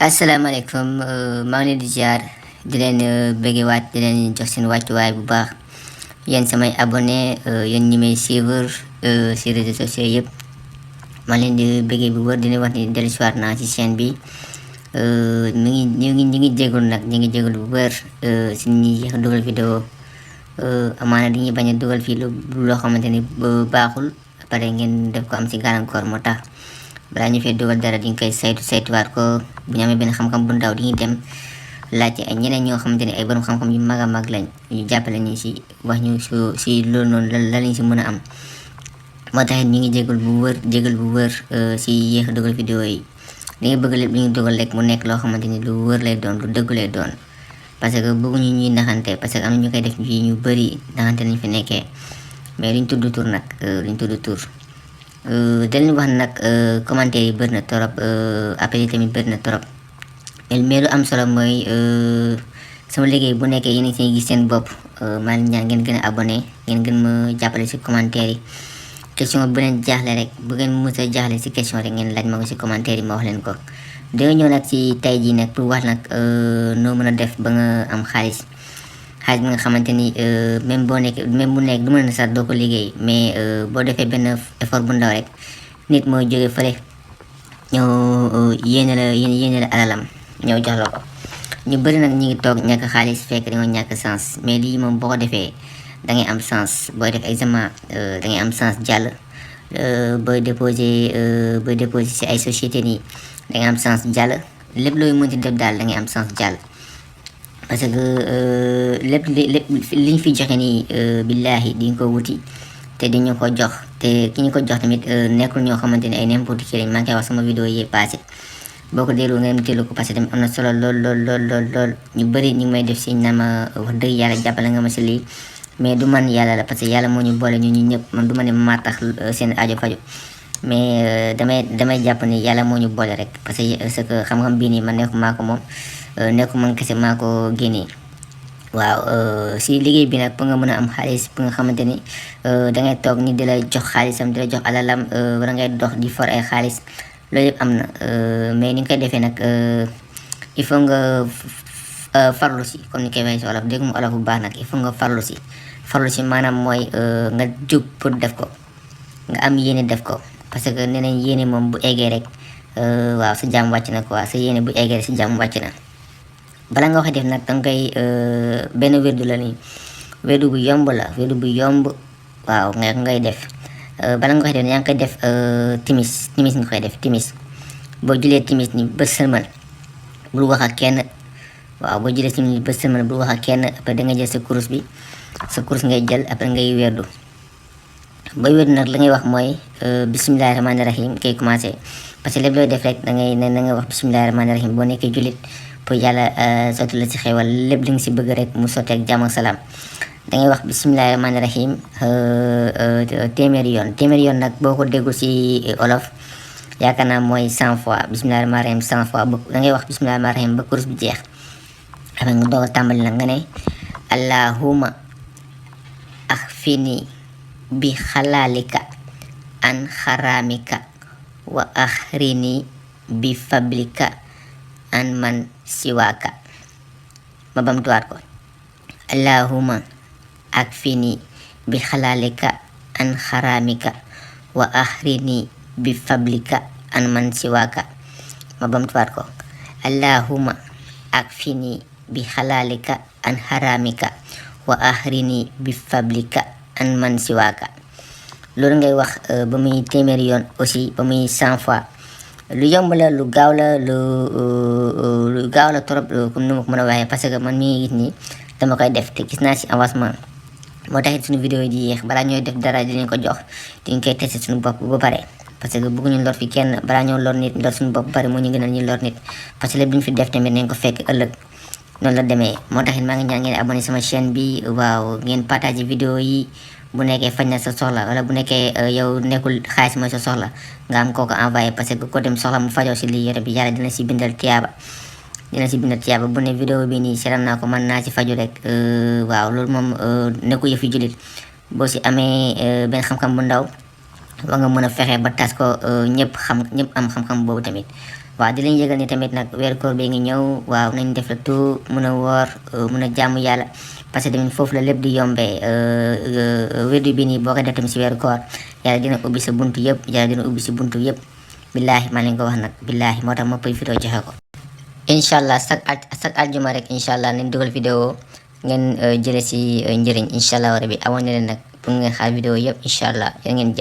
asalaamaaleykum maa ngi leen di ziar di leen bëggewaat di leen jox seen wàccuwaay bu baax yéen samay abonné yéen ñi may suivre si réseaux sociaux yëpp maa ngi leen di bëggee bu wër di leen wax ni dellusiwaat naa ci chaîne bi ñu ngi jégalu nag ñu ngi jégalu bu wër si ñi yéex a dugal vidéo amaana dañuy bañ a dugal fii loo xamante ni baaxul pare ngeen def ko am si gàllankoor moo tax balaa ñu fee dugal dara diñ koy saytuwaat ko bu ñu amee benn xam-xam bu ndaw diñuy dem laajte ay ñeneen ñoo xamante ne ay borom xam-xam yu mag a mag lañ ñu jàppale ñu si wax ñu si loolu noonu la lañ si mën a am moo taxit ñu ngi jégal bu wër si yéex a dugal vidéo yi li nga bëgg lépp li ñu dugal rek mu nekk loo xamante ni lu wër lay doon lu dëgg lay doon parce que bëgguñu ñuy naxante parce que am na ñu koy def fii ñu bëri naxante lañ fi nekkee mais luñ tudd tur nag luñ tudd tur dañ wax nag commentaire yi bëri na torop appel yi tamit bëri na torop mais lu am solo mooy sama liggéey bu nekkee yéen a ngi gis seen bopp maa ngi ñaan ngeen gën a abonné ngeen gën ma jàppale si commentaire yi question bu leen jaaxle rek bu ngeen mës a jaaxle si question rek ngeen laaj ma ko si commentaire yi ma wax leen ko danga ñëw nag si tay jii nag pour wax nag noo mën a def ba nga am xaalis bi nga xamante ni même bu nekk du mën na sax doo ko liggéey mais boo defee benn effort bu ndaw rek nit mooy jóge fële ñëw yéene la alalam ñëw jox la ko ñu bëri nag ñu ngi toog ñàkk xaalis fekk dañoo ñàkk sens mais lii moom boo ko defee da ngay am sens booy def examen da ngay am sens jàll booy déposé si ay société nii da ngay am sens jàll lépp looy mënti def daal da ngay am sens jàll parce que lépp liñ fi joxe nii billaahi di nga ko wuti te di ñu ko jox te ki ñu ko jox tamit nekkul ñoo xamante ne ay n'importe qui lañ maa ngi koy wax sama vidéo yi passé boo ko déglu ngeen teelu ko parce que tamit am na solo lool ñu bëri ñu ngi may def si na ma wax dëgg yàlla jàppale nga ma si lii mais du man yàlla la parce que yàlla moo ñu boole ñu ñëpp man du ma ne maa tax seen aajo faju mais damay jàpp ni yàlla moo ñu boole rek parce que xam-xam bii nii man nekku maa ko moom nekku man kese maa ko génnee waaw si liggéey bi nag pour nga mën a am xaalis pour nga xamante ni dangay toog ni di la jox xaalisam di la jox alalam wala ngay dox di for ay xaalis loolu yëpp am na mais ni nga koy defee nag il faut nga farlu si comme ni koy waxee si olof dégg mu olof bu baax nag il faut nga farlu si maanaam mooy nga jóg pour def ko nga am yéene def ko parce que nee nañ yéene moom bu eggee rek waaw sa jàmm wàcc na quoi sa yéene bu eggee rek sa jàmm wàcc na bala nga wax def nag danga koy benn wérdu la nii wérdu bu yomb la wérdu bu yomb waaw ngay def bala nga wax def yaa ngi koy def timis nga koy def timis boo julee timis ni ba sëlmal bul wax ak kenn waaw boo julee timis ni ba sëlmal bul wax ak kenn après da nga jël sa kurus ngay jël après ngay wérdu booy wérdu nag la ngay wax mooy bismillahi rahmaani rahim kay commencé parce que lépp looy def rek da nga wax bismillahi rahmaani rahim boo nekkee jullit pour yàlla sotti la si xewal lépp li nga si bëgg rek mu sotti ak jàmm ak salaam da ngay wax bismillahi rahmaani rahim téeméeri yoon nag boo ko déggul si olof yaakaar naa mooy 100 fois bismillahi rahmaani rahim 100 fois da ngay wax bismillahi rahmaani rahim ba kurus bi jeex après nga doog a tàmbali nag nga ne allahumma axfini bi xalaalika an xaraamika wa axrini bi fablika an man siwaaka ma bamtuwaat ko allahumma akfini bi xalaalika an xaraamika wa axrini bi fablika an man siwaaka ma bamtuwaat ko allahumma akfini bi xalaalika an xaraamika wa axrini bi fablika an man siwaaka loolu ngay wax ba muy téeméeri yoon aussi ba muy 100 fois lu yomb la lu gaaw la lu gaaw la trop comme ni ma ko mën a waxee parce que man mii gis nii dama koy def te gis naa si avancement moo taxit suñu vidéo yi di yéex balaa ñooy def dara dinañ ko jox diñ koy testé suñu bopp ba pare parce que bëgguñu lor fi kenn balaa ñoo lor nit lor suñu bopp ba pare moo ñu gënal ñu lor nit parce que lépp lu ñu fi def tamit nañ ko fekk ëllëg noonu la demee moo taxit maa ngi ñaan ngeen abonné sama chaîne bi waaw ngeen partagé vidéo yi bu nekkee faj na sa soxla wala bu nekkee yow nekkul xaalis mooy sa soxla nga am kooku envoyé parce que ko dem soxla mu fajoo si lii yore bi yàlla dina si bindal tiyaaba bu ne vidéo bi nii seetaan naa ko mën naa si faju rek waaw loolu moom nekku yëfi jullit boo si amee benn xam-xam bu ndaw wa nga mën a fexe ba tas ko ñëpp am xam-xam boobu tamit. waaw di leen yëgal ni tamit nag weeru koor bi ngi ñëw, waaw nañ def la tout mën a woor mën a jaamu yàlla, parce que tamit foofu la lépp di yombee. weddu bi nii boo ko def tamit si weeru koor yàlla dina ubbi sa buntu yëpp, yàlla dina ubbi si buntu yëpp. billaahi maa leen ko wax nag, billaahi moo tax ma koy vidéo joxe ko. incha allah chaque aljuma rek incha allah nañ dugal vidéo ngeen jële si njëriñ incha allah rabi amoon na leen nag pour ngeen xaar vidéo yëpp incha allah ya ngeen jëf.